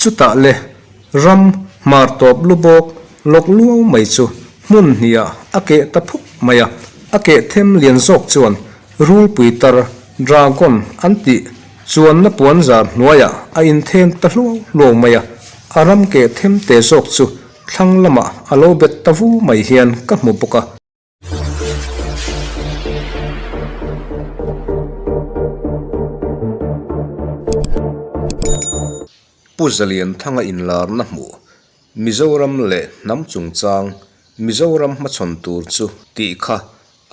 Chutah le ram hmar tawp lu bawk lawk luau mai chu hmun hniah a keh ta phuk mai a, a keh them lian zawk chuan rulpui tar, dragon, an tih chuanna puanzar hnuaiah a inthen ta hluau hluau mai a, a ram keh them te zawk chu thlang lamah a lo bet ta vu mai hian ka hmu bawk a. Pu Zalianthanga inlarna hmuh Mizoram leh hnam chungchang Mizoram hmachhawn tur chu tih kha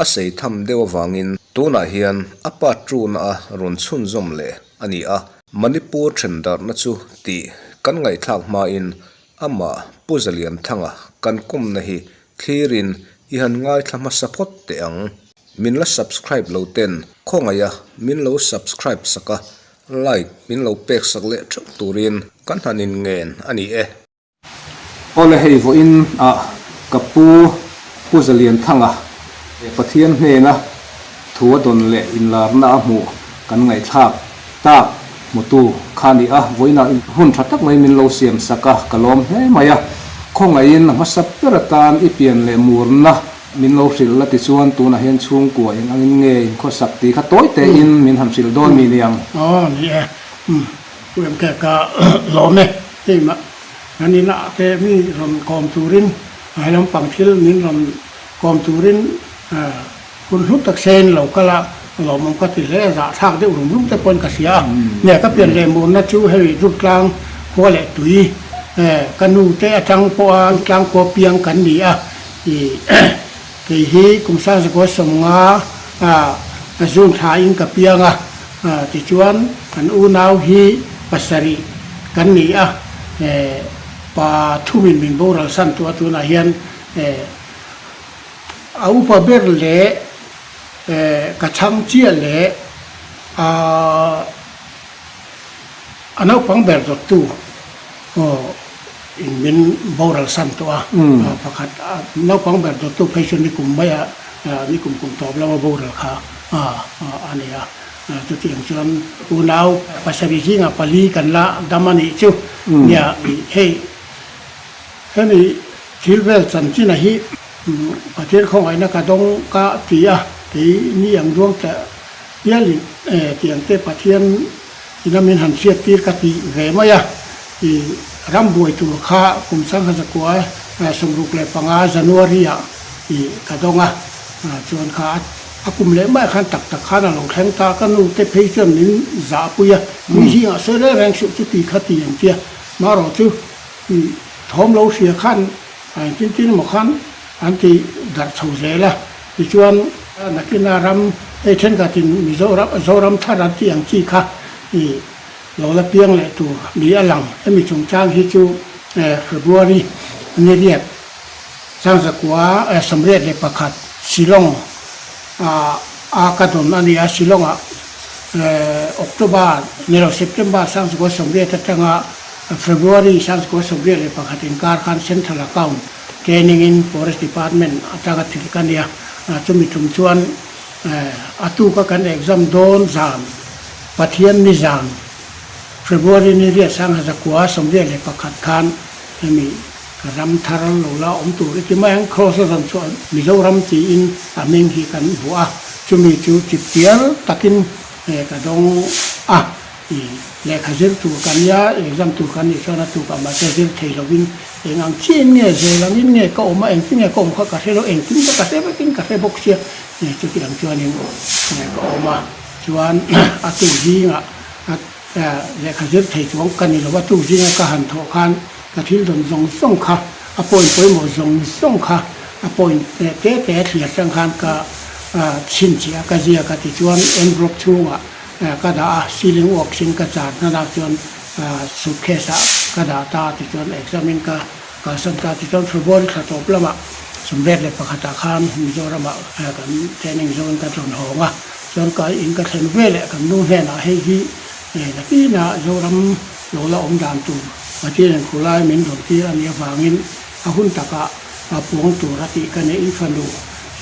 a sei tham deuh avangin tunah hian a pa tuna a rawn chhunzawm leh a ni a. Manipur thendarhna chu tih kan ngaihthlak hmain amah Pu Zalianthanga kan kawmna hi Thlirin i han ngaithla hmasa phawt teh ang. Min la subscribe lo ten khawngaih a min lo subscribe sak a, like min lo pek sak leh theuh turin kan han in ngen a ni e. Awle hei vawiin ah ka pu Pu Zalianthanga Pathian hnena thu a dawn leh inlarna a hmuh kan ngaihthlak tak hmutu kha ni a, vawiinah hun tha tak mai min lo siam sak a, ka lawm hle mai a. Khawngaihin a hmasa ber atan i pian leh murna min lo hrilh la tichuan tunah hian chhungkua eng angin nge inkhawsak tih kha tawi tein min han hrilh dawn mi niang. Aw ni e, Pu MK ka lawm e, keimah kan inah te mi rawn kawm turin he lampang thil min rawn kawm turin Hun hlu tak sein lo kal a, lawmawm ka ti hle a, zahthlak deuh rum rum te pawhin ka hria a. Nia, ka pian leh murna chu hei Rutlang khua leh tui ka nu te atang pawha Rutlang khua piang kan ni a, ih kei hi kum sangzakua 50 a zun thla in ka piang a, tichuan kan unau hi pasarih kan ni a, pa thumin min boral san tawh a tunah hian A upa ber leh ka chhang chiah leh a naupang ber dawttu in min boral san tawh a, pakhat naupang ber dawttu phei chu nikum mai a nikum kum tawp lama boral kha a ni a, chutiang chuan unau pasarih zingah pali kan la dam a nih chu nia hei hemi Thil vel chanchin a hi Pathian khawngaihna ka dawng ka ti a, kei ni ang duang tla hialin tiang te Pathian ina min han hriat tir ka ti ve mai a. I ram buai tur kha kum 1965 January ah i ka dawng a, chuan kha a kum leh mai khan tak tak khan a lo thleng ta, ka nu te phei chuan min zahpui a, mi zingah sawi reng reng suh chu ti kha ti ang tia, marawh chu I thawm lo hria khan engtin tin emaw khan an ti darh chho zel a, tichuan nakina ram hei thenkhatin Mizoram Zoram thar an tih ang chi kha i lo la piang leh tur ni a lang. Hemi chungchang hi chu February ni riat 1981 Shillong a ka dawn a ni a, Shillong ah October ni lo September 1980 atanga February 1981 inkar khan Central Account Training in Forest Department atanga thil ka nia, chumi tum chuan a tuka kan exam dawn zan, Pathian ni zan, February ni riat 1981 khan hemi ram thar lo la awm tur i ti mai ang, Cross a rawn chhuah Mizoram tiin a hming hi kan vuah a, chumi chu chipchiar takin ka dawng a. I lehkha zir tur ka nia, exam tur ka nih chuan a tukah mahse zir thei lovin eng ang chiahin nge zel angin nge ka awm a, engtin nge ka awm kha ka hre lo, engtin te ka hre vekin ka hre bawk sia, chuti ang chuanin ka awm a. Chuan a tuk zingah lehkha zir thei chuang ka ni lo, a tuk zinga ka han thawh khan ka thil dawn zawng zawng kha, a point pawimawh zawng zawng kha a point te te a thliar chang khan ka chhinchhiah a, ka ziak a, tichuan envelope chhungah Ka dah a, ceiling works in ka char hnan ah chuan suitcase ah ka dah ta a tichuan exam in ka kalsan ta a tichuan February thla tawp lamah 31 ah khan Mizoram ah kan training zone ka tlawn hawng a, chuan ka in ka thlen ve leh kan nu hnenah hei hi nakina Zoram lo la awm dan tur Pathian in khulai min rawn tir a nih avangin a hun takah puang tur a tih ka neih i fanu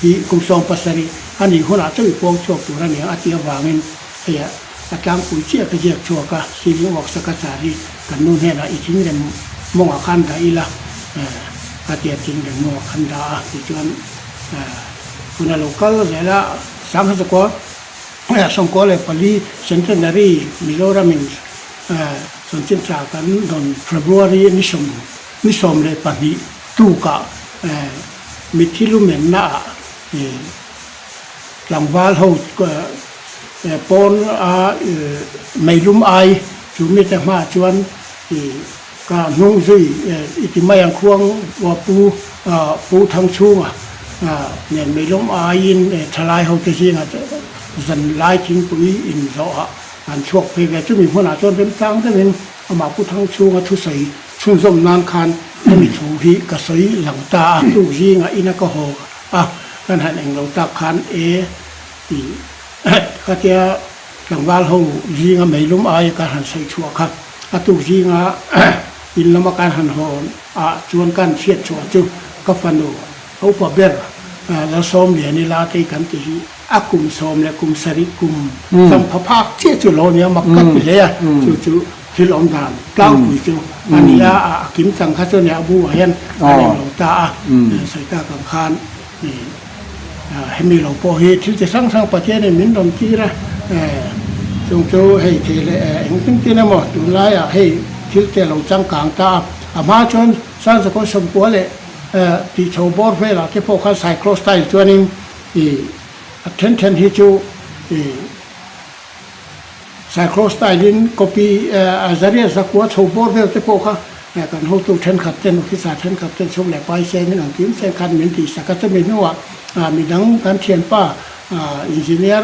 hi kum 70 a nih hunah chawi puang chhuak tur a nia a tih avangin hei a tlangpui chiah ka ziak chhuak a, ceiling works a ka char hi. Kan nu hnenah i thingrem mawngah khan dah ila ka ti a, thingrem mawngah khan dah a tichuan hun a lo kal zel a, Sanghazakua 94 Centenary Mizoramin Chanchinthla kan dawn February ni sawm ni 12 tukah mitthi lumennaah tlangval ho pawn a meilum ai chu mite hmaah chuan ka hnung zui i ti mai ang khuang pu Pu Thangchhunga nen meilum aiin thalai hote zingah zan lai thingpui inzawhah an chhuak phei ve. Chumi hmunah chuan remchang deuhin amah Pu Thangchhunga thusawi chhunzawm nan khan hemi thu hi ka sawi lang ta a. Tuk zingah ina ka haw a, kan han englo tak khan e tih khatia tlangval ho zinga meilum aia kan han sawi chhuah kha a tuk zinga in lama kan han haw ah chuan kan hriat chhuah chu ka fanu a upa ber Lalsawmliani Latei kan ti hi A kum sawm leh kum sarih kum champha phak chiah chu lo nia mak ka ti hle a, chu chu thil awm dan tlangpui chu a ni a, a kim chang kha chu a nia a bu ah hian a rem lo ta a, sawi tak ang khan hemi lo pawh hi thil chi hrang hrang Pathianin min rawn tir a, chung chu hei thei leh engtin tin emaw tunlaiah hei thil te a lo changkang ta a, a hma chuan Sanzakaw sawmkua leh tihchho bawr velah te pawh khan cyclo style chuanin I a then then hi chu i Cyclo style in copy a zaria zakua chho bawr vel te pawh kha kan hotu thenkhat ten officer thenkhat ten chhung leh pai sengin ang kim seng khan min tihsak a. Chumi hnuah midang kan thianpa engineer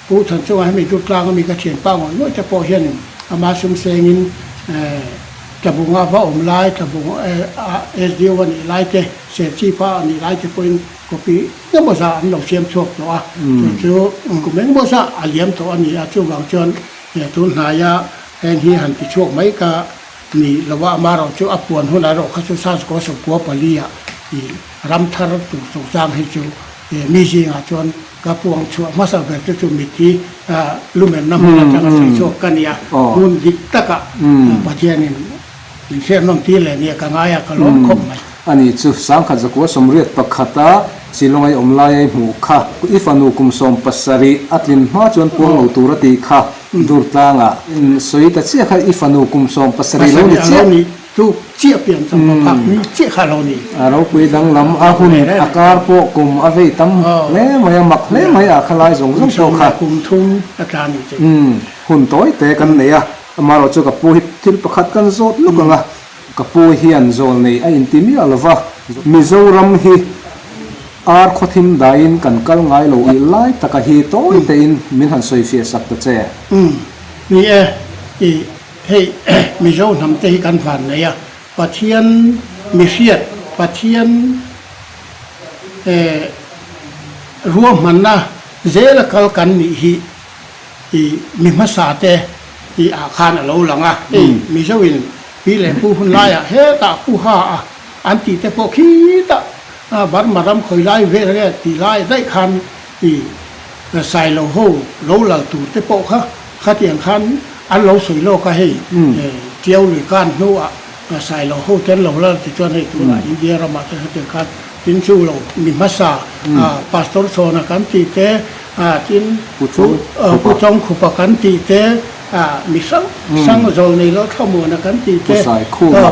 Pu Thanchunga hemi Durtlang ami ka thianpa ngawih ngawih te pawh hianin ama sum sengin Tlabunga va awm lai Tlabung SDO a nih lai te Serchhipa a nih lai te pawhin Copy engemaw zah an lo siam chhuak tawh a, chu chu kum engemaw zah a liam tawh a ni a, chuvang chuan tun hnaia heng hi han ti chhuak mai ka ni lo a, amaherawh chu a puan hunah erawh kha chu Sazkaw sawmkua pali ah i ram thar tur chungchang hi chu mi zingah chuan ka puang chhuah hmasa ber chu chu mitthi lumenna hmun atanga sawi chhuak ka ni a, hmun dik takah Pathianin Min hriat nawm tir leh nia ka ngai a, ka lawm khawp mai. Ani chu sangkhat zakua sawmriat pakhata Shillong ai awm lai ai hmuh kha i fanu kum 70 a tlin hma chuan puang lo tur a tih kha Durtlangah in sawi ta chiah kha i fanu kum 70 lo ni chiah. Lo ni chu chiah pian chang pa phak ni chiah kha lo ni. A ropui danglam a hun a kar pawh kum a vei tam hle mai a mak hle mai a khalai zawng zawng pawh kha. Kum 30 a tla ni che. Hun tawi te kan nei a. Amaherawh chu ka pu hi thil pakhat kan zawt luk ang a, ka pu hian zawl nei a inti miah lo va, Mizoram hi ar khawthim daiin kan kal ngai lo tih lai taka hi tawi tein min han sawi fiah sak ta che. Umm, ni e, i hei Mizo hnam te hi kan van nei a, Pathian mihriat, Pathian eh ruahmanna zela kal kan nih hi I mi hmasa te i ah khan a lo lang a, hei Mizo in pi leh pu hun laiah hetah pu ha a an tih te pawh khitah Burma ram khawi lai vel nge tih lai daih khan i Sailo ho lo lal tur te pawh kha khatiang khan an lo sawi lawk a, hei Tiau lui kan hnuah Sailo ho te an lo lal ti chuan hei tunah India ramah te khatiang khan tin chu lo mi hmasa Pastor Chhawna kan tih te Tin, Pu Chawngkhupa kan tih te, mi hrang hrang Zawlnei Lalthlamuana kan tih te,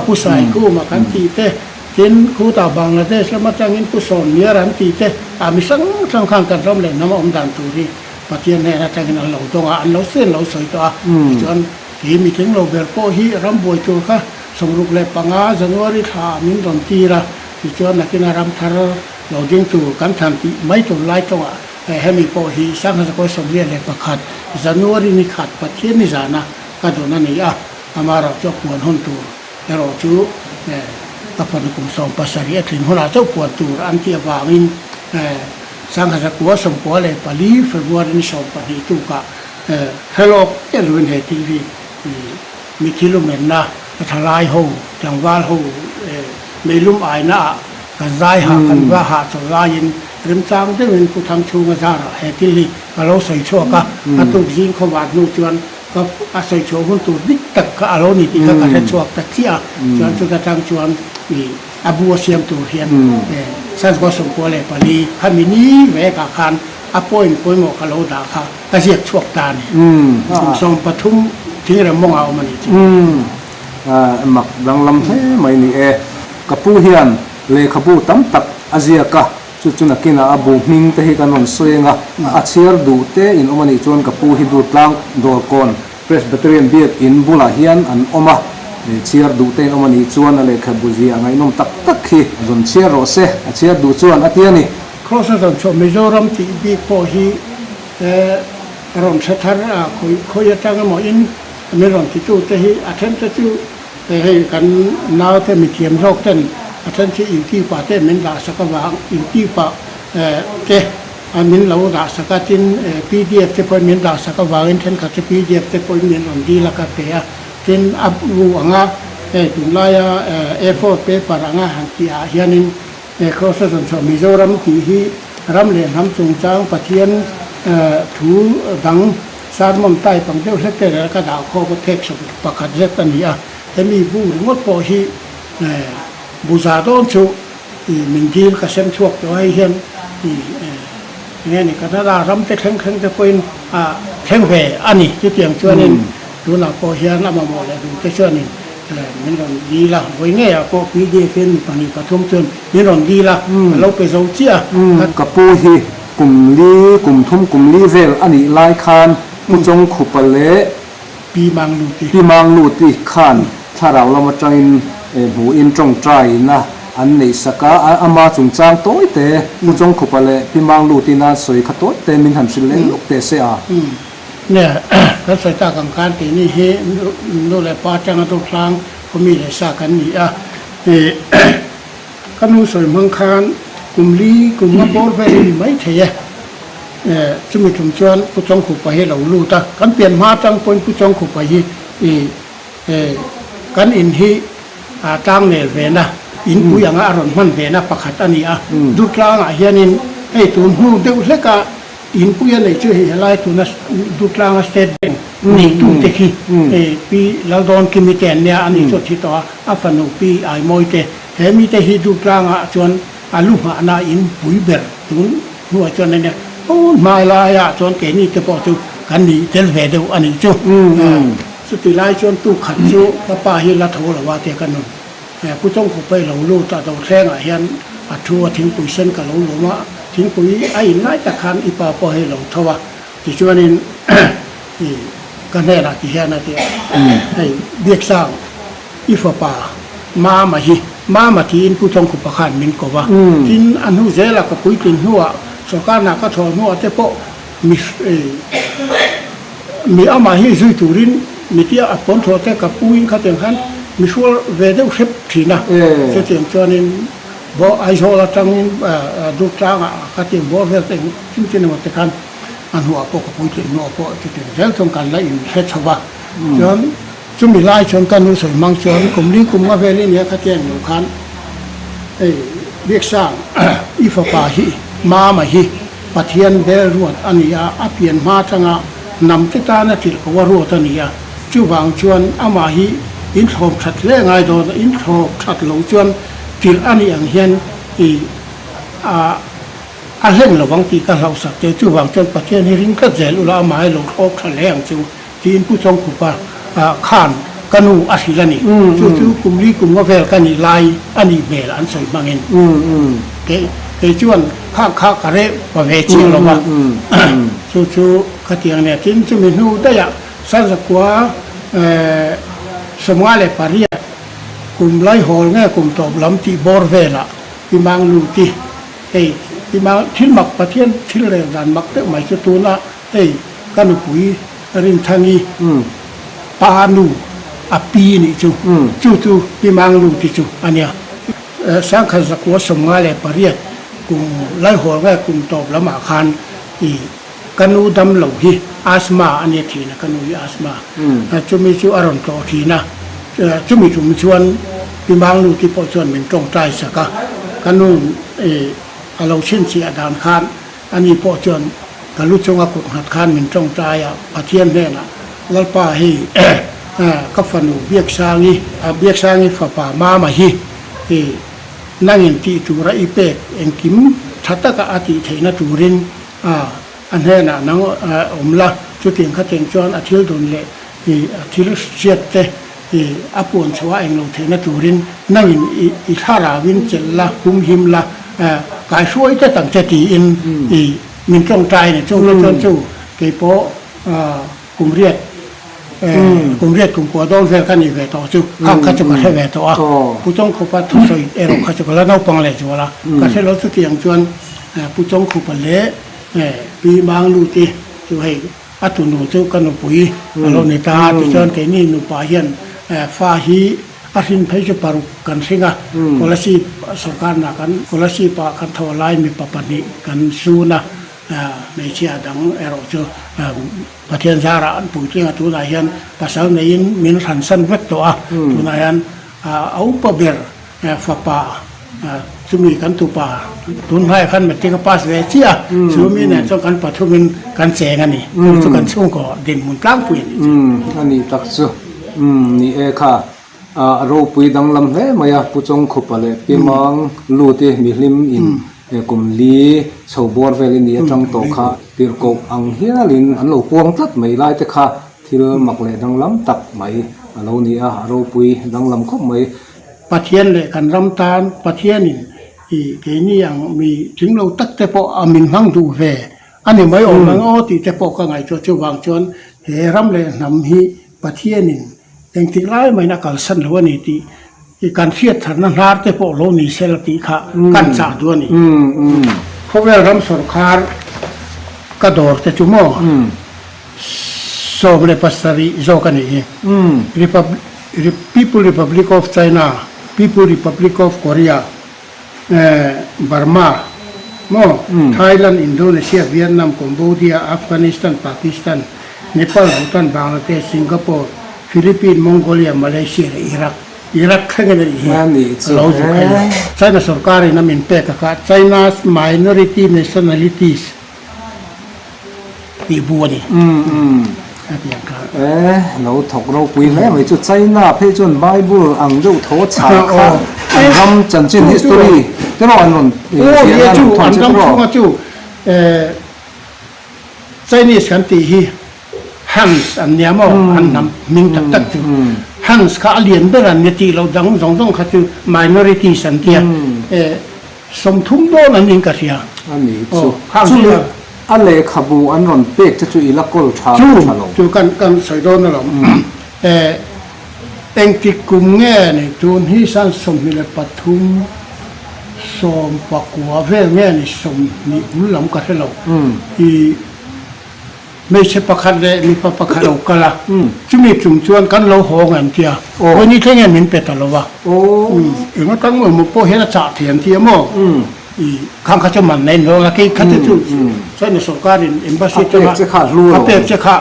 Pu Saikhuma kan tih te, tin, khutah Bangladesh lam atangin Pu Sawnmiar an tih te, mi hrang hrang khan kan ram leh hnam a awm dan tur hi Pathian hnen atangin an lo dawng a, an lo sen lo sawi tawh a. Tichuan, kei mitling lo ber pawh hi ram buai tur kha 65 January thla ah min rawn tir a, tichuan nakina ram thar lo ding tur kan thlan tih mai tur lai tawngah Hemi pawh hi Sanghazakawi 91 January ni khat Pathian ni zana ka dawn a ni a, amaherawh chu a puan hun tur erawh chu ka fanu kum 70 a tlin hunah chauh puan tur an tih avangin Sanghazakua 94 February ni 12 tukah hrelawk chiah lovin he thil hi Mithi lumenna thalai ho, tlangval ho meilum aina ah kan zai hah kan va hah chawlh laiin remchang deuhin Pu Thangchhunga zarah he thil hi ka lo sawi chhuak a, a tuk zing khawvar hnu chuan Ka a sawi chhuah hun tur dik tak kha a lo ni tih kha ka hre chhuak ta chiah a, chuan chuta tang chuan ih a bu a siam tur hian Sanskrit 94 khami ni vekah khan a point pawimawh ka lo dah kha ka ziak chhuak ta a ni. Kum 13 thingrem mawngah a awm a nih chu. Mak danglam hle mai ni e. Ka pu hian lehkhabu tam tak a ziak a. Chu chu nakinah a bu hming te hi kan rawn sawi eng a, a chhiar duh te in awm a nih chuan ka pu hi Durtlang Dawrkawn Presbyterian Biak In bulah hian an awm a, chhiar duh te in awm a nih chuan a lehkhabu zia ngaihnawm tak tak hi rawn chhiar rawh se, a chhiar duh chuan a ti a ni. Kraws a zawn chhuah Mizoram tih bik pawh hi rawn hre thar a, khawi khawi atang emaw in min rawn titu te hi a then te chu Hei kan naute mithiam zawk ten a then chu YouTube ah te min dah sak avang YouTube ah te min lo dah sak a tin pdf te pawhin min dah sak avangin thenkhat chu pdf te pawhin min rawn dil a ka pe a tin a bu anga hei tunlaia A4 paper anga han tih ah hianin He Kross a zawn chhuah Mizoram tih hi ram leh hnam chungchang Pathian thu dang sermon type ang deuh hlek te rel ka dah khawp a phek sawm pakhat zet a ni a. Hemi bu ringawt pawh hi bu za dawn chu min dil ka sem chhuak tawh a, hei hian enge ni Canada ram te thleng thleng te pawhin a thleng ve a ni. Chutiang chuanin tunah pawh hian a mamawh leh duh te chuanin Min rawn dil a, vawi ngeiah pawh pdf in mi pahnih pathum chuan min rawn dil a, ka lo pe zo chiah a. Ka pu hi kum li, kum thum kum li vel a nih lai khan Pu Chawngkhupa leh Pi Mangluti. Pi Mangluti khan thlarau lam atangin hmuhin tawngtaina an neih sak a, ama chungchang tawi te Pu Chawngkhupa leh Pi Mangluti nan sawi kha tawi te min han hrilh leh lawk teh se a. Nge, kan sawi tak ang khan keini hi nu leh pa atanga Durtlang khawmi leh sa kan ni a. Ih, ka nu sawi hmang khan kum li kum nga bawr vel hi ni mai thei e. Chumi tum chuan Pu Chawngkhupa hi a lo lut a. Kan pian hma atang pawhin Pu Chawngkhupa hi ih, kan in hi tlang nel vena, in pui anga a rawn hman vena pakhat a ni a. Durtlangah hianin hei tun hnu deuh hleka Inpui a nei chu hei helai tuna Dutlanga State Bank neitute khi hei Pi Laldawn Kimi te an nia, ani chu a thi tawh a, a fanu Pi Aimawi te. He mite hi Dutlanga chuan a lu nghahna in pui ber tun hnuah chuan a nia. Tun hmai laiah chuan keini te pawh chu kan ni tel ve deuh a nih chu. Chuti lai chuan tukhat chu ka pa hi la tho lo a tia ka nun. Pu Chawngkhupa i lo lut a, Dothlengah hian a thu a, thingpui sen ka lo lum a, thingpui a in lai tak khan i pa pawh hei lo tho a, tichuanin i ka hnenah ti hian a ti a, hei Biaksang i fapa Mama hi, Mama tiin Pu Chawngkhupa khan min ko va, tin a hnu zela ka puitlin hnuah sawrkarnah ka thawh hnuah te pawh mi Mi amah hi zui turin mitia a pawn thawh te ka pu in khatiang khan mi hrual ve deuh hrep thin a. Chutiang chuanin bawh Aizawl atangin Durtlangah khatiang bawr vel te eng chin chin emaw te khan a hnuah pawh ka puitlin hnuah pawh chutiang zel chuan kan la in hre chho va. Chuan chumi lai chuan ka nu sawi hmang chuan kum li kum nga vel i nia khatiang lo khan hei Biaksang i fapa hi Mama hi Pathian bel ruat a ni a, a pian hma atanga hnam te tana tirhkoh a ruat a ni a, chuvang chuan amah hi inthlawp that hle ngai dawn a, inthlawp that lo chuan tirh a nih ang hian i a a hlen lo ang tih ka hlauhsak che, chuvang chuan Pathian hi ring tlat zel ula amah hi lo thlawp tha hle ang chu tiin Pu Chawngkhupa khan ka nu a hrilh a ni. Chu chu kum li kum nga vel ka nih lai a nih hmel an sawi hmangin kei chuan kha kha ka reh pa ve chiah lo va. Chu chu khatiang nia tin chumi hnu daihah Sanzakua 58 kum laihawl nge kum tawp lam tih bawr velah Pi Mangluti hei Pi Mang thil mak Pathian thil rel dan mak deuh mai chu tuna Hei, ka nupui Rinthangi pa nu a pi nih chu, chu chu Pi Manglu ti chu a nia. Sangkhat zakua 58 kum Laihawl nge kum tawp lamah khan i ka nu dam lo hi asthma a nia thin a, ka nu hi asthma chumi chu a rawn tlawh thin a, chumi tum chuan Pi Manglu ti pawh chuan min tawngtai sak a, ka nu i a lo chhinchhiah dan khan Ani pawh chuan ka lu chunga kut nghat khan min tawngtai a, Pathian hnenah Lalpa hei ka fanu Biaksangi, Biaksangi fapa Mama hi nangin tih tura i pek engkim tha taka a tih theihna turin a hnenah nang awm la, chutiang khatiang chuan a thil dawn leh a thil hriat te a puan chhuah a englo theihna turin nangin i thlarauin chelh la, humhim la, kaihruai tlat ang che tiin min tawngtai a ni. Chungte chuan chu keipawh kum riat kum riat kum kua dawn vel ka nih ve tawh chu kha kha chu ka hre ve tawh a, Pu Chawngkhupa thusawi erawh kha chu ka la naupang leh zual a, ka hre lo chutiang chuan Pu Chawngkhupa leh Pi Mangluti chu hei a tunu chu ka nupui a lo ni ta a, tichuan keini nupa hian fa hi a hrin phei chu paruk kan hring a, Kolasib sorkarna kan Kolasib-ah kan tho lai mipa pahnih kan sun a, Hmeichhia dang erawh chu Pathian zarah an puitling a, tunah hian pasal neiin min hransan vek tawh a, tunah hian a upa ber fapa chumi kan tupa tun hmaiah khan matric a pass ve chiah a, chumi nen chuan kan pathumin kan cheng a ni, chu chu kan chhungkaw dinhmun tlangpui a ni chu. A nih tak chu, ni e kha. A ropui danglam hle mai a, Pu Chawngkhupa leh Pi Mang lut i mihlim in kum li chho bawr vel i ni atang tawh kha tirhkoh ang hialin an lo puang tlat mai lai te kha thil mak leh danglam tak mai a lo ni a, a ropui danglam khawp mai. Pathian leh kan ram tan Pathianin i keini ang mi tling lo tak te pawh a min hmang duh ve a ni mai awm ang aw tih te pawh ka ngaihtuah chuvang chuan he ram leh hnam hi Pathianin engtik lai mahin a kalsan lo a ni tih i kan hriat tharna hnar te pawh lo ni sela tih kha kan chah duh a ni. Khawvel ram sawrkhar ka dawr te chu maw 17 zawk a nih hi. People Republic of China, People Republic of Korea, Burma, maw, Thailand, Indonesia, Vietnam, Cambodia, Afghanistan, Pakistan, Nepal, Bhutan, Bangladesh, Singapore, Philippines, Mongolia, Malaysia leh Iraq. Iraq thleng in a nih hi a lo zuk hei lo. China sorkar in a min pek a kha China's Minority Nationalities tih bu a ni. A ti ang kha. E, lo thawk ropui hle mai chu China phei chuan Bible ang deuh tho chhah kha an ram chanchin history te rawh an rawn ziah a, an rawn thawn che te rawh. An ram chhunga chu Chinese kan tih hi Hans an nia maw an hnam hming tak tak chu Hans kha a lian ber an nia tih loh dang zawng zawng kha chu minorities an tia. 30 dawn an in ka hria. A ni chu. Chu leh a lehkhabu an rawn pek che chu i la kawl tha nge tha lo? Chu kan kan sawi dawn alawm. Eh engtik kum nge ni tun hi san 23 19 vel nge ni 20 bul lam ka hre lo. I Hmeichhe pakhat leh mipa pakhat lo kal a, chumi chung chuan kan lo haw ang an ti a, Vawiin thleng hian min pe ta lo va, eng atang emaw pawh hian a chah thei an ti a maw? I khang kha chu man nei lo a, kei kha te chu China sawrkarin embassy atanga a pek che kha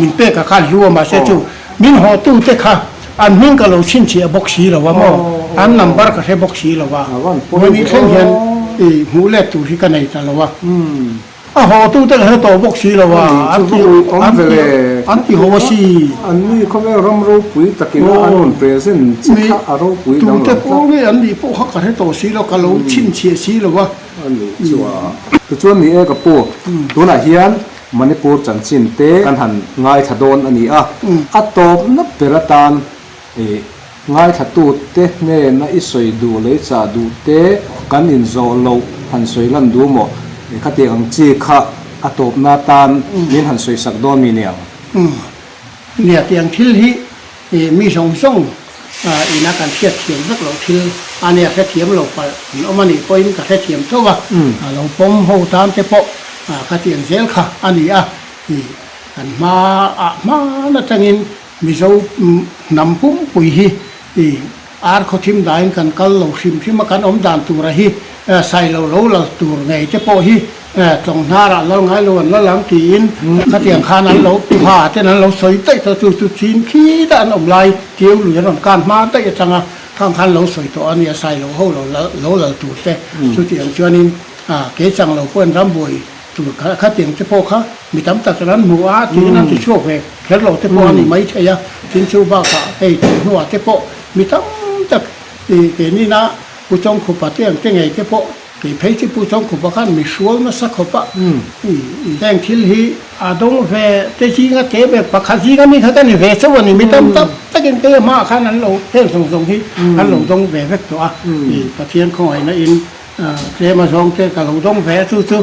min pek a kha hlu a, mahse chu min haw tu te kha an hming ka lo chhinchhiah bawk si lo a maw, an number ka hre bawk si lo va, vawiin thleng hian i hmuh let tur hi ka nei ta lo a. A hawtu te ka hre tawh bawk si lo a, an ti an ti an ti haw a si. An ni khawvel ram ropui takin a an rawn present che kha a ropui dang lo tlat. Tute pawh nge an nih pawh kha ka hre tawh si lo, ka lo chhinchhiah si lo a. A nih chu a. Tichuan ni e ka pu, tunah hian Manipur chanchin te kan han ngaithla dawn a ni a, a tawpna ber atan I ngaithlatute hnena i sawi duh leh i chah duh te kan inzawh loh han sawi lan duh maw? Khatiang ang chi kha a tawpna atan min han sawi sak dawn mi niang? Nia, tiang thil hi mi zawng zawng ina kan hriatthiam vek loh thil a nia, hrethiam lo palh an awm a nih pawhin ka hrethiam tho a, a lo pawm ho tan te pawh khatiang zel kha a ni a, kan hmaah hman atangin Mizo hnam pumpui hi i ar khawthim dahin kan kal lo hrim hrim a, kan awm dan tura hi sailo lo lal tur ngei te pawh hi tlawng hnarah lal ngai lo an lal ang tiin khatiang khan an lo ha ten an lo sawi daih tawh chu chu chin khi dah an awm lai tiu lui an rawn kan hma daih atanga khang khan lo sawi tawh a nia sailo ho lo lo lal tur te chutiang chuanin kei chang lo pawhin rambuai tur khatiang te pawh kha mi tam tak an hmu a tiin an ti chhuak ve. kher lo te pawh a ni mai thei a, tin chu bakah hei tih hnuah te pawh mi tam tak ih keinin a Pu Chawngkhupa te ang te ngei te pawh kei phei chu Pu Chawngkhupa khan mi hrual nasa khawp a, heng thil hi a dawng ve te zinga te ber pakhat zinga mi kha ka ni ve chauh a ni, mi tam tak takin kei a hmaah khan an lo heng zawng zawng hi an lo dawng ve vek tawh a, Pathian khawngaihna in tlem a zawng te ka lo dawng ve a chu chu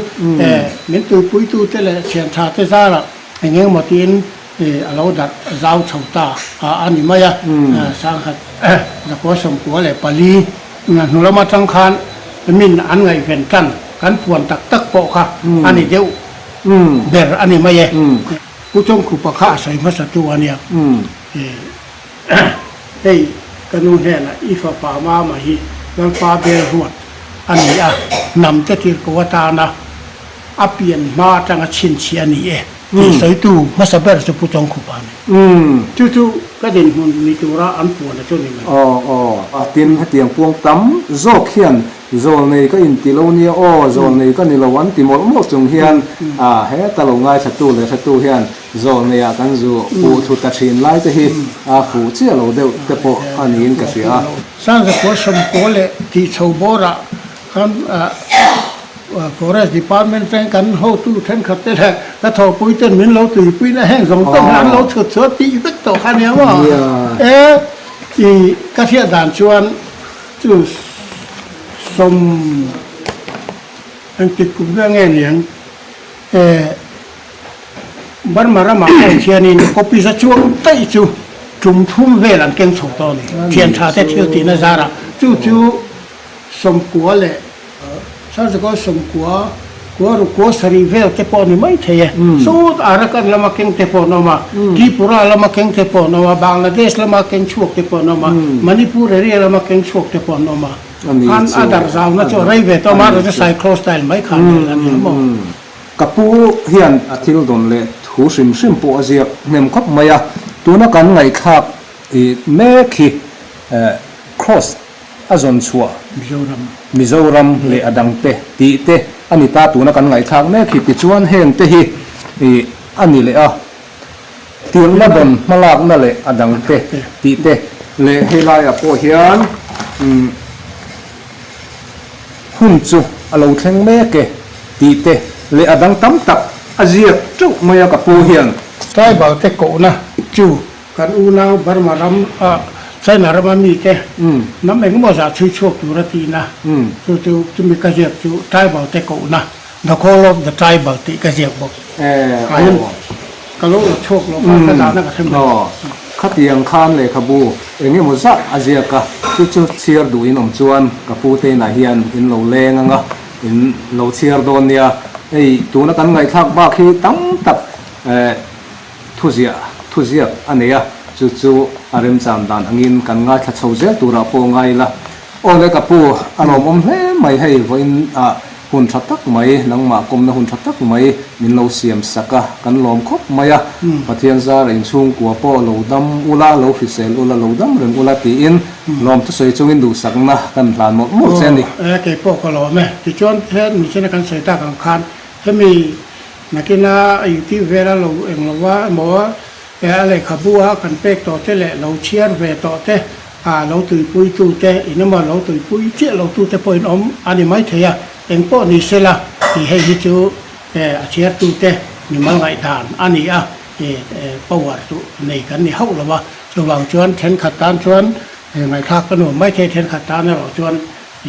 min tuipuitu te leh thiantha te zarah eng engemaw tiin A lo darh zau chho ta a ni mai a, sanghat zakua 94 hnu lam atang khan min an ngaihven tan kan puan tak tak pawh kha a ni deuh ber a ni mai e. Pu Chawngkhupa kha a sawi hmasa tu a nia. Hei ka nu hnenah i fapa mama hi Lalpa bel ruat a ni a, hnam te tirhkoh atana a pian hma atanga chhinchhiah a ni e tih sawitu hmasa ber chu Pu Chawngkhupa a ni. Chu chu ka dinhmun ni tura an puan a chu ni mai. Aw aw, a tin hetiang puang tam zawk hian zawlnei ka inti lo nia aw, zawlnei ka ni lo an ti mawlh mawlh chung hian a heta lo ngaithlatu leh hretu hian zawlneiah kan zu puh thlu ta thin lai te hi a fuh chiah lo deuh te pawh a niin ka hria a. Sangzakua sawmkua leh tihchho bawrah khan Forest Department ten kan hotu thenkhat te leh ka thawhpui ten min lo tuipui na heng zawng zawng hi an lo chhut chhuah tih vek tawh kha nia maw? E i ka hriat dan chuan chu sawm engtik kum vel nge niang e Burma ramah pawh khianin copy za chuang daih chu tum thum vel an keng chho tawh a ni. Thian tha te thil tihna zarah chu chu 90 leh Sarzakaw 90, kua ruk kua sarih vel te pawh a ni mai thei e. Sawt Arakan lama keng te pawh an awm a, Tripura lama keng te pawh an awm a, Bangladesh lama keng chhuak te pawh an awm a, Manipur area lama keng chhuak te pawh an awm a. Khan a darh zauna chu a rei ve tawh a, mahse chu Cyclo style mai kha an rel a ni ang maw? Ka pu hian a thil dawn leh thu hrim hrim pawh a ziak hnem khawp mai a, tuna kan ngaihthlak mek hi Cross a zawn chhuah Mizoram leh a dangte tih te a ni ta tuna kan ngaihthlak mek hi tichuan heng te hi ih a ni leh a tirhna dawn hmalakna leh a dangte tih te leh helaiah pawh hian umm hun chu a lo thleng mek e tih te leh a dang tam tak a ziak teuh mai a ka pu hian. Tribal te kohna chu Kan unau Burma ram ah China rama mite hnam engemaw zah chhui chhuak tur a tihna chu chu chumi ka ziak chu tribal te kohna The Call of the Tribal tih ka ziak bawk. Ah hian ka lo la chhuak lo kha ka dahna ka hre mai. Khatiang khan lehkhabu engemaw zah a ziak a, chu chu chhiar duh in awm chuan ka pu te inah hian in lo leng ang a, in lo chhiar dawn nia. Hei tuna kan ngaihthlak bak hi tam tak Thuziah, thuziak a nei a, chu chu a remcham dan angin kan ngaithla chho zel turah pawh ngai ila. Aw le ka pu, a lawmawm hle mai hei vawiin ah hun tha tak mai, nangmah kawmna hun tha tak mai min lo siam sak a, kan lawm khawp mai a. Pathian zara inchhungkua pawh lo dam ula, lo hrisel ula, lo dam reng ula tiin lawm thusawi chungin duhsakna kan hlan mawlh mawlh che a ni. Aw, e keipawh ka lawm e. Tichuan he michina kan sawi tak ang khan hemi Nakina YouTube vela lo eng lo a emaw a lehkhabu a kan pek tawh te leh lo chhiar ve tawh te ah lo tuipui tu te in emaw lo tuipui chiah lo tu te pawh in awm a ni mai thei a, eng pawh ni se la tih hei hi chu a chhiar tu te mimal ngaihdan a ni a, power chu nei kan ni hauh lo a, chuvang chuan thenkhat tan chuan ngaihthlak a nuam mai thei, thenkhat tan erawh chuan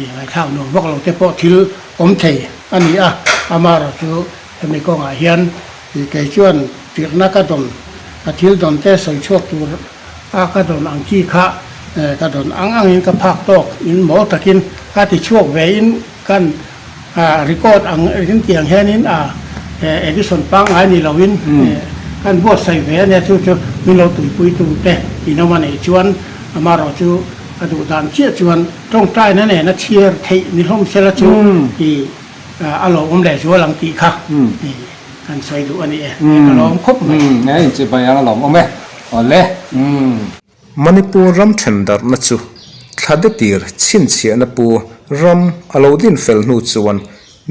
Ih ngaihthlak nuam vak lo te pawh thil awm thei a ni a, amaherawh chu hemi kawngah hian ih kei chuan tirhna ka dawn, ka thil dawn te sawi chhuak tur a ka dawn ang chi kha ka dawn ang angin ka phak tawk in mawl takin ka ti chhuak ve in kan record ang engtiang hianin a edition pangngai ni loin kan buatsaih ve a nia chu chu min lo tuipui tu te in awm a neih chuan amaherawh chu a duh dan chiah chuan Tawngtaina nena chhiar theih ni hlawm sela chu i a lawmawm leh zual ang tih kha i kan sawi duh a ni e, ka lawm khawp mai. Umm e inchibai ang a lawmawm e. Awle. Umm. Manipur ram then darhna chu thla de tir chhinchhiahna pu ram a lo din fel hnu chuan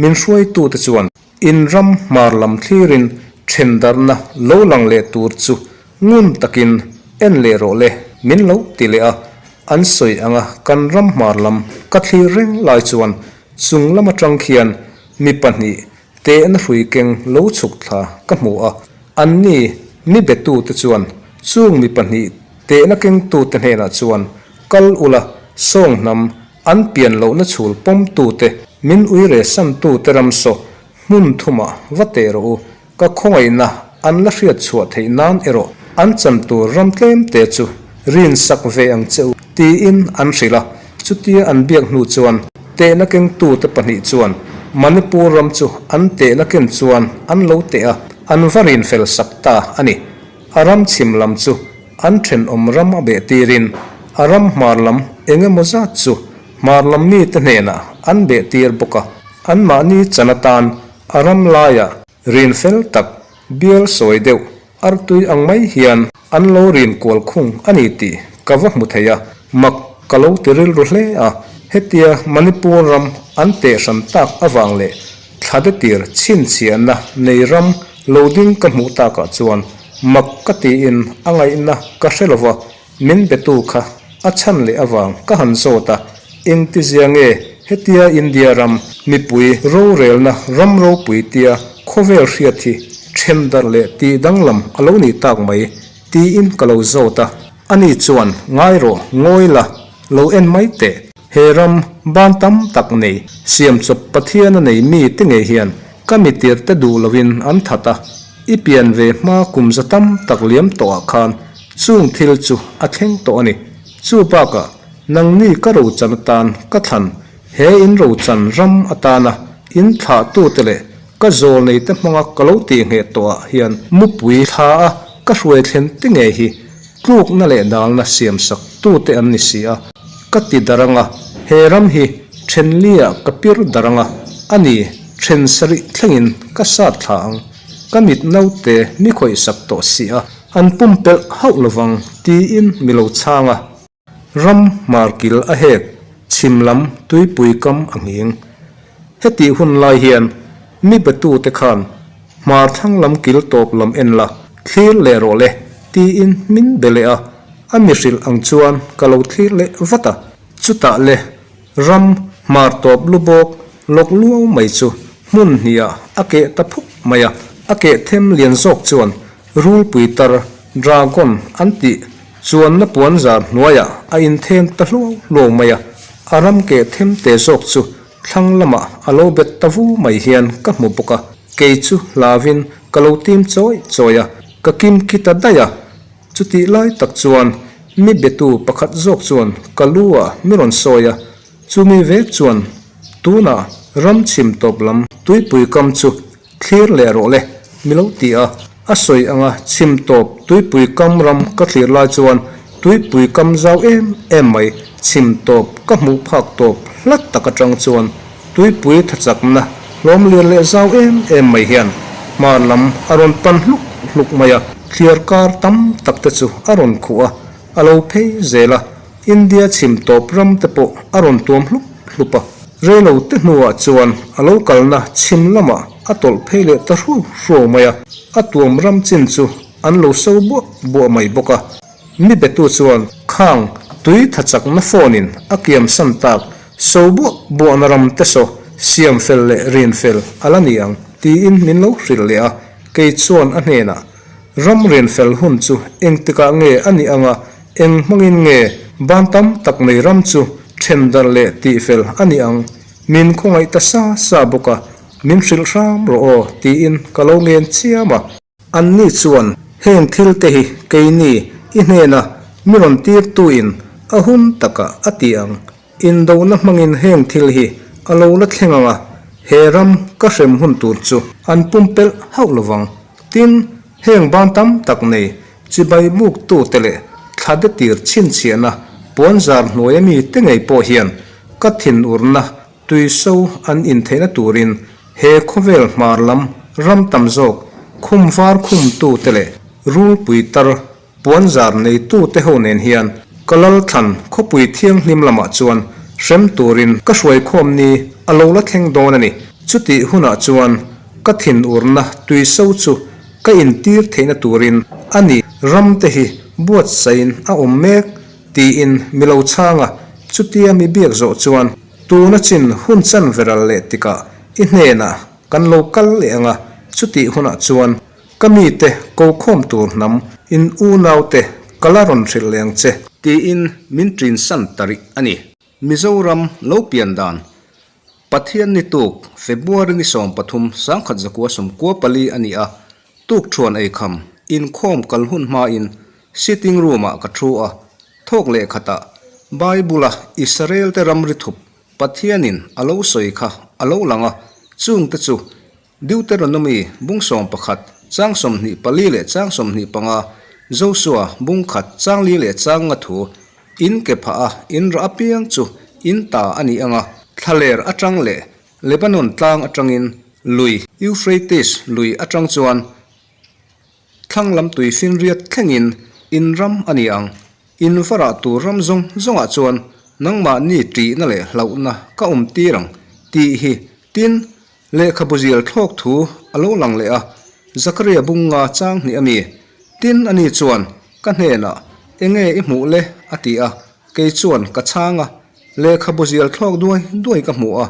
min hruaitute chuan in ram hmar lam thlirin then darhna lo lang leh tur chu. Ngun takin en leh rawh le, min lo ti leh a, an sawi anga kan ram hmar lam ka thlir reng lai chuan chung lam atang khian mi pahnih tehna hrui keng lo chhuk thla ka hmu a, anni mi betute chuan chung mi pahnih tehna kengtute hnenah chuan kal ula sawng hnam an pian lohna chhul pawmtute min uire santute ram saw hmun thumah va teh rawh u Ka khawngaihna an la hriat chhuah theih nan erawh an chan tur ram tlem te chu rin sak ve ang che u, tiin an hrilh a. Chutia an biak hnu chuan tehna kengtute pahnih chuan Manipur ram chu an tehna ken chuan an lo teh a, an va rin fel sak ta a ni. A ram chhim lam chu an thenawm ram a beh tirin a ram hmar lam eng emaw zat chu hmar lam mite hnenah an beh tir bawk a, anmahni chan atan A ram laiah rin fel tak, bial sawi deuh, artui ang mai hian an lo rin kual khung a ni tih ka va hmu thei a, mak ka lo ti rilru hle a. Hetia Manipur ram an teh hran tak avang leh thlade tir chhinchhiahna nei ram lo ding ka hmuh takah chuan mak ka tiin a ngaihna ka hre lova, Min betu kha a chhan leh avang ka han zawt a, engtizia nge hetia India ram mipui rorelna ram ropui tia khawvel hriat hi then darh leh tih danglam a lo nih tak mai tiin ka lo zawt a, ani chuan ngai rawh ngawi la lo en mai teh, he ram ban tam tak nei siamchawp Pathiana nei mi te ngei hian ka mitir te duh loin an that a. I pian ve hma kum za tam tak liam tawhah khan chung thil chu a thleng tawh a ni. Chu bakah nangni ka rochan atan ka thlan, he in rochan ram atana in thlahtute leh ka zawlneite hmanga ka lo tihngheh tawhah hian mupui thla a ka hruai thlen te ngei hi tlukna leh dalna siamsak tute an ni si a, ka ti dar anga he ram hi thenliah ka pir dar anga a ni. Then sarih thlengin ka sat thla ang, ka mit naute mi khawih sak tawh si a, an pumpelh hauh lovang tiin mi lo chhang a. Ram hmarkil a hek, chhim lam tuipui kam a nghing. Hetih hun lai hian mi betute khan hmar thlang lam kil tawp lam en la, thlir leh rawh le tiin min be leh a, a mi hrilh ang chuan ka lo thlir leh vat a. Chutah le Ram hmar tawp lu bawk lawk luau mai chu hmun hniah a keh ta phup mai a, a keh them lian zawk chuan rulpui tar, dragon, an tih chuanna puan zar hnuaiah a inthen ta hluau hluau mai a, a ram keh them te zawk chu thlang lamah a lo bet ta vu mai hian ka hmu bawk a, kei chu hlauin ka lo tim chawi chawi a, ka kim khi ta daih a. Chutih lai tak chuan mi betu pakhat zawk chuan ka lu ah mi rawn sawi a, chumi vek chuan tunah ram chhim tawp lam tuipui kam chu thlir leh rawh le mi lo ti a, a sawi anga chhim tawp tuipui kam ram ka thlir lai chuan tuipui kam zau em em mai chhim tawp ka hmuh phak tawp hlat tak atang chuan tuipui thachakna hlawm lian leh zau em em mai hian hmar lam a rawn pan hluk hluk mai a. Thliar kar tam tak te chu a rawn khuh a, a lo phei zel a, India chhim tawp ram te pawh a rawn tuam hlup hlup a. Reilo te hnuah chuan a lo kalna chhim lamah a tawlh phei leh ta hruau hruau mai a, a tuam ram chin chu an lo so buah buah mai bawk a. Mi betu chuan khang tui tha chakna phone in a kiam san tak so buah buahna ram te saw siam fel leh rin fel a la ni ang tiin min lo hrilh leh a. Kei chuan a hnenah, Ram rian fel hun chu engtikah nge a nih anga eng hmangin nge ban tam tak nei ram chu then darh leh tih fel a nih ang? Min khawngaih ta sa sa bawk a, min hrilh hram rawh aw tiin ka lo ngen chiam a. Anni chuan heng thil te hi keini i hnena mi rawn tirtuin a hun takah a ti ang Indona hmangin heng thil hi a lo la thleng ang a, he ram ka hrem hun tur chu an pumpelh hauh lo vang. Tin, heng ban tam tak nei chibai muktute leh thla de tir chhinchhiahna puanzar hnuaia mi te ngei pawh hian ka thinurna tuiso an intheihna turin he khawvel hmar lam ram tam zawk khum var khumtute leh rulpui tar Puanzar neitute ho nen hian ka lalthlan khawpui thianghlim lamah chuan hrem turin ka hruaikhawm ni a lo la thleng dawn a ni. Chutih hunah chuan ka thinurna tuiso chu ka intir theihna turin a ni. Ram te hi buatsaihin a awm mek tiin mi lo chhang a, chutia mi biak zawh chuan tuna chin hun chan veral leh tikah i hnenah kan lo kal leh ang a, chutih hunah chuan ka mite ko khawm tur hnam in unaute ka la rawn hrilh leh ang che. Tiin min ṭinsan ta rih a ni. Mizoram lo pian dan Pathian ni tuk February ni 13 1994 a ni a, tuk thuan eikham inkhawm kal hun hmain sitting room ah ka thu a, thawk leh khatah Bible a Israel te ramri thup Pathianin a lo sawi kha a lo lang a, chungte chu Deuteronomy bung 11 chang 24 leh chang 25, Joshua bung khat chang li leh chang nga thu, In ke phah a, in rah apiang chu in ta a ni ang a, thlaler atang leh Lebanon tlang atangin lui Euphrates lui atang chuan thlang lam tui finriat thlengin in ram a ni ang. In va rah tur ram zawng zawngah chuan nangmahni ṭihna leh hlauhna ka awm tir ang tih hi tin Lehkhabu zial thlawk thu a lo lang leh a, Zakaria bunga chang hnih a mi. Tin, ani chuan, Ka hnenah, enge i hmuh le? a ti a, kei chuan ka chhang a, Lehkhabu zial thlawk duai duai ka hmu a,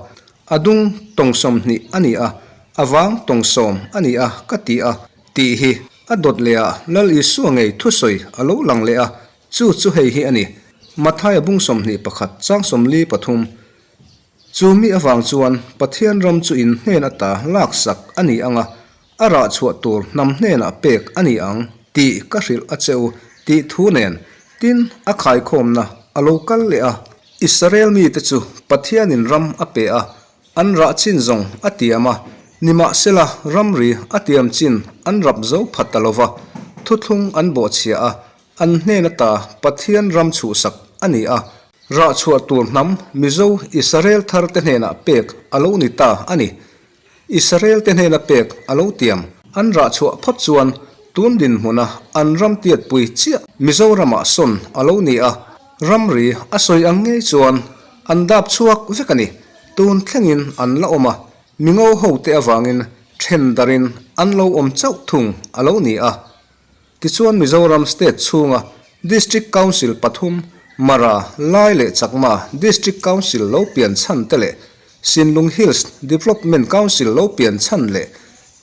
a dung tawng 20 a ni a, a vang tawng 10 a ni a, ka ti a, tih hi a dawt leh ah Lal Isua ngei thusawi a lo lang leh a, chu chu hei hi a ni, Mathaia bung 21 chang 43. Chu mi avang chuan Pathian ram chu in hnen ata laksak a ni ang a, a rah chhuah tur hnam hnenah pek a ni ang tih ka hrilh a che u tih thu nen tin a khaikhawmna a lo kal leh a. Israel mite chu Pathianin ram a pe a, an rah chin zawng a tiam a, nimahsela ramri a tiam chin an rap zo phat ta lo va, thuthlung an bawhchhia a, An hnen ata Pathian ram chhuhsak a ni a, rah chhuah tur hnam Mizo Israel thar te hnenah pek a lo ni ta a ni. Israel te hnena pek a lo tiam. An rah chhuah phawt chuan tun dinhmuna an ram tiatpui chiah Mizoramah sawn a lo ni a, ramri a sawi ang ngei chuan an dap chhuak vek a ni. Tun thlengin an la awm a, mingo hote avangin then darin an lo awm chauh thung a lo ni a. Tichuan Mizoram State chhunga District Council pathum, Mara, Lai leh Chakma District Council lo pian chhan te leh Sinlung Hills Development Council lo pian chhan leh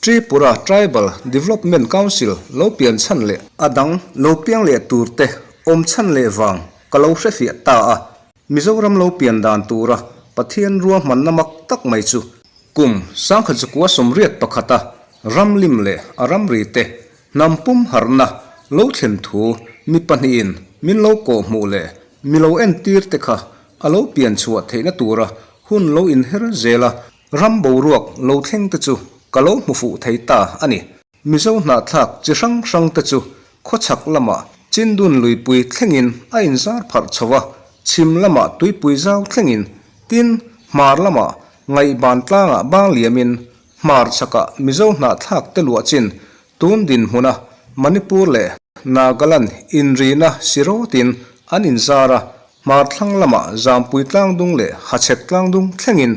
Tripura Tribal Development Council lo pian chhan leh a dang lo piang leh tur te awm chhan leh vang ka lo hrefiah ta a. Mizoram lo pian dan tura Pathian ruahmanna mak tak mai chu kum 1981 a ramlim leh a ramri te hnam pum harhna lo thlen thu mi pahnihin min lo kawh hmuh leh mi lo entir te kha a lo pian chhuah theihna tura hun lo inher zel a ram boruak lo thleng te chu ka lo hmu fuh thei ta a ni. Mizo hnahthlak chi hrang hrang te chu khawchhak lamah Chindun luipui thlengin a inzar pharh chho a, chhim lamah tuipui zau thlengin, tin, hmar lamah ngaihban tlangah bang liamin hmar chhakah Mizo hnahthlak te luah chin tun dinhmuna Manipur leh Nagaland inrina sirawtin an inzar a, hmar thlang lamah Zampui tlangdung leh Hachhek tlangdung thlengin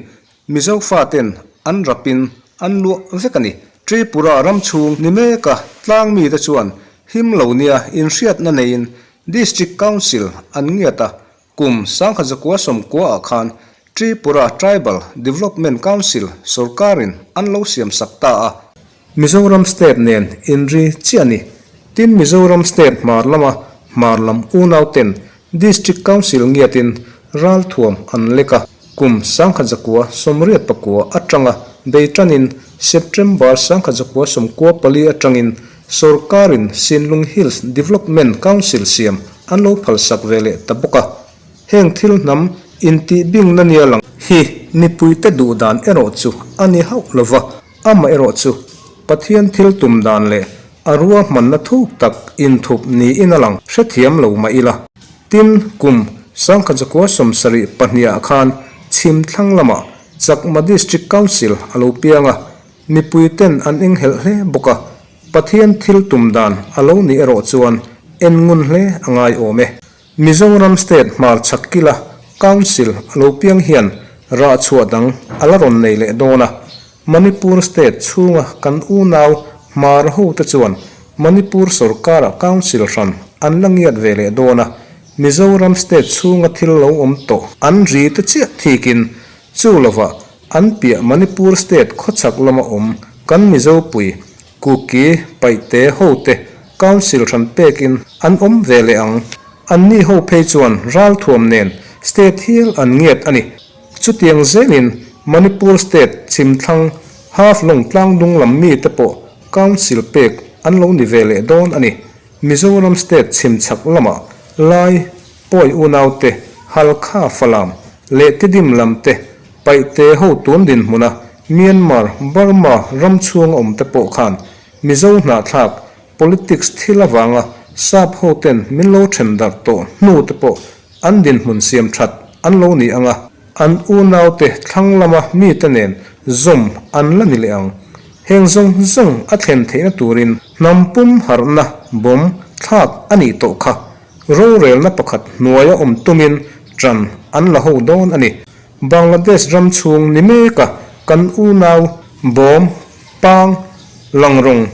Mizo faten an rapin an luah vek a ni. Tripura ram chhung ni meka tlang mite chuan him lo nia inhriatna neiin District Council an ngiat a, kum 1990 ah khan Tripura Tribal Development Council sorkarin an lo siamsak ta a. Mizoram State nen inri chiah a ni. Tin, Mizoram State hmar lama hmar lam unauten District Council ngiatin ralthuam an lek a, kum 1989 atanga bei tanin September 1994 atangin sorkarin Sinlung Hills Development Council siam an lo phalsak ve leh ta bawk a. Heng thil hnam intihbingna nia lang hi mipuite duh dan erawh chu a ni hauh lova, Amaherawh chu, Pathian thil tum dan leh a ruahmanna thuk tak inthup niin a lang hrethiam lo mah ila. Tin, kum 1972 ah khan chhim thlang lamah Chakma District Council a lo piang a, mipui ten an enghelh hle bawk a, Pathian thil tum dan a lo nih erawh chuan en ngun hle a ngai awm e. Mizoram State hmarchhak kila Council a lo piang hian rah chhuah dang a la rawn nei leh dawn a, Manipur State chhunga kan unau hmar ho te chuan Manipur sorkara Council hran an la ngiat ve leh dawn a, Mizoram state chhunga thil lo awm tawh an ri te chiah thikin chu lovah an piah Manipur state khawchhak lama awm kan Mizopui Kuki Paihte hote Council hran pekin an awm ve leh ang. Anni ho phei chuan ralthuam nen state hial an ngiat a ni. Chutiang zelin Manipur state chhimthlang Haflong tlangdung lam mite pawh Council pek an lo ni ve leh dawn a ni. Mizoram state chhimchhak lamah Lai, Pawi unaute, Halkha, Falam leh Tidim lamte Paihte ho tun dinhmuna Myanmar, Burma ram chhunga awmte pawh khan Mizo hnahthlak Politics thil avanga sap hoten min lo then darh tawh hnu te pawh an dinhmun siam that an lo ni ang a, an unaute thlang lama mite nen zawm an la ni leh ang. Heng zawng zawng a thlen theihna turin hnam pum harhna bawm thlak a nih tawh kha rorelna pakhat hnuaia awm tumin tan an la ho dawn a ni. Bangladesh ram chhung ni meka kan unau bawm pang langrawng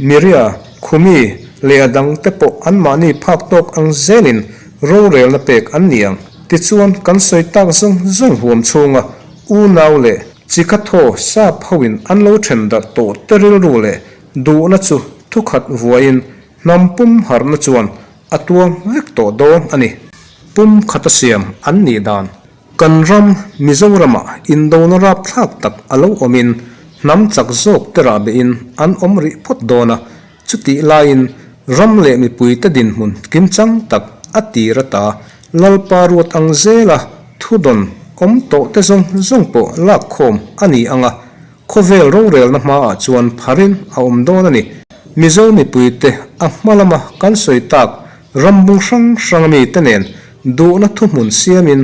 Miria, Khumi leh a dang te pawh anmahni phak tawk ang zelin rorelna pek an ni ang. Tichuan, kan sawi tak zawng zawng huam chhunga unau leh chikhathaw sap hoin an lo then darh tawh te rilru leh duhna chu thukhat vuaiin hnam pum harhna chuan a tuam vek tawh dawn a ni. Pum khata siam an nih dan Kan ram, Mizoramah indona rapthlak tak a lo awmin hnam chak zawk te rahbehin an awm rih phawt dawn a, chutih laiin ram leh mipuite dinhmun kimchang tak a tir ata Lalpa ruat ang zela thudawn awm tawh te zawng zawng pawh lakkhawm a ni ang a, khawvel rorelna hmaah chuan pharin a awm dawn a ni. Mizo mipuite a hma lama kan sawi tak Rambung hrang hrang mite nen duhna thuhmun siamin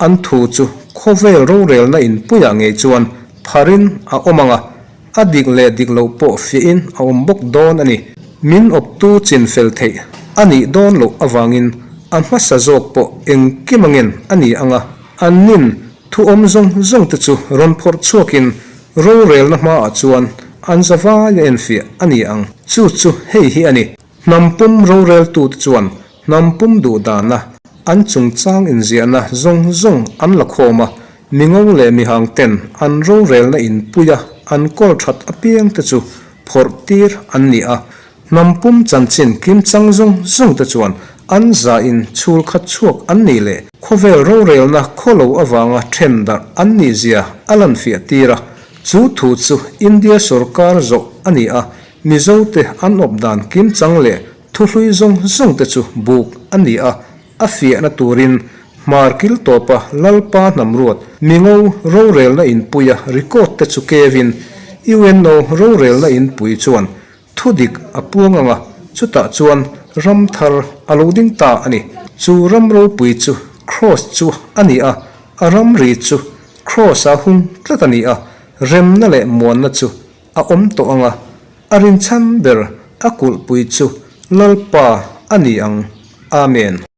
an thu chu khawvel rorelna inpuiah ngei chuan pharin a awm ang a, a dik leh dik loh pawh fiahin a awm bawk dawn a ni. Min awptu chin fel theih a nih dawn loh avangin a hmasa zawk pawh engkim angin a ni ang a, annin thu awm zawng zawng te chu rawn phawrh chhuakin rorelna hmaah chuan an zavai a enfiah a ni ang. Chu chu hei hi a ni. Hnam pum roreltute chuan hnam pum duhdana an chungchang inziahna zawng zawng an la khawm a, mingo leh mihangten an rorelna inpuia an kawl that apiangte chu phawrh tir an ni a. Hnam pum chanchin kimchang zawng zawngte chuan an zain chhul khat chhuak an nih leh khawvel rorelna khawlo avanga then darh an nihzia a lanfiah tir a. Chu thu chu India sorkar zawh a ni a, Mizote an awp dan kimchang leh thuhlui zawng zawng te chu buk a ni a, a fiahna turin hmar kil tawpa Lalpa hnamruat mingo rorelna inpuia record te chu kevin UNO rorelna inpui chuan thudik a puang ang a, chutah chuan ram thar a lo ding ta a ni. Chu ram ropui chu Kraws chu a ni a, a ramri chu Kraws-a hung tlat a ni a, remna leh muanna chu A awm tawh ang a, a rinchhan ber a kulhpui chu Lalpa a ni ang. Amen.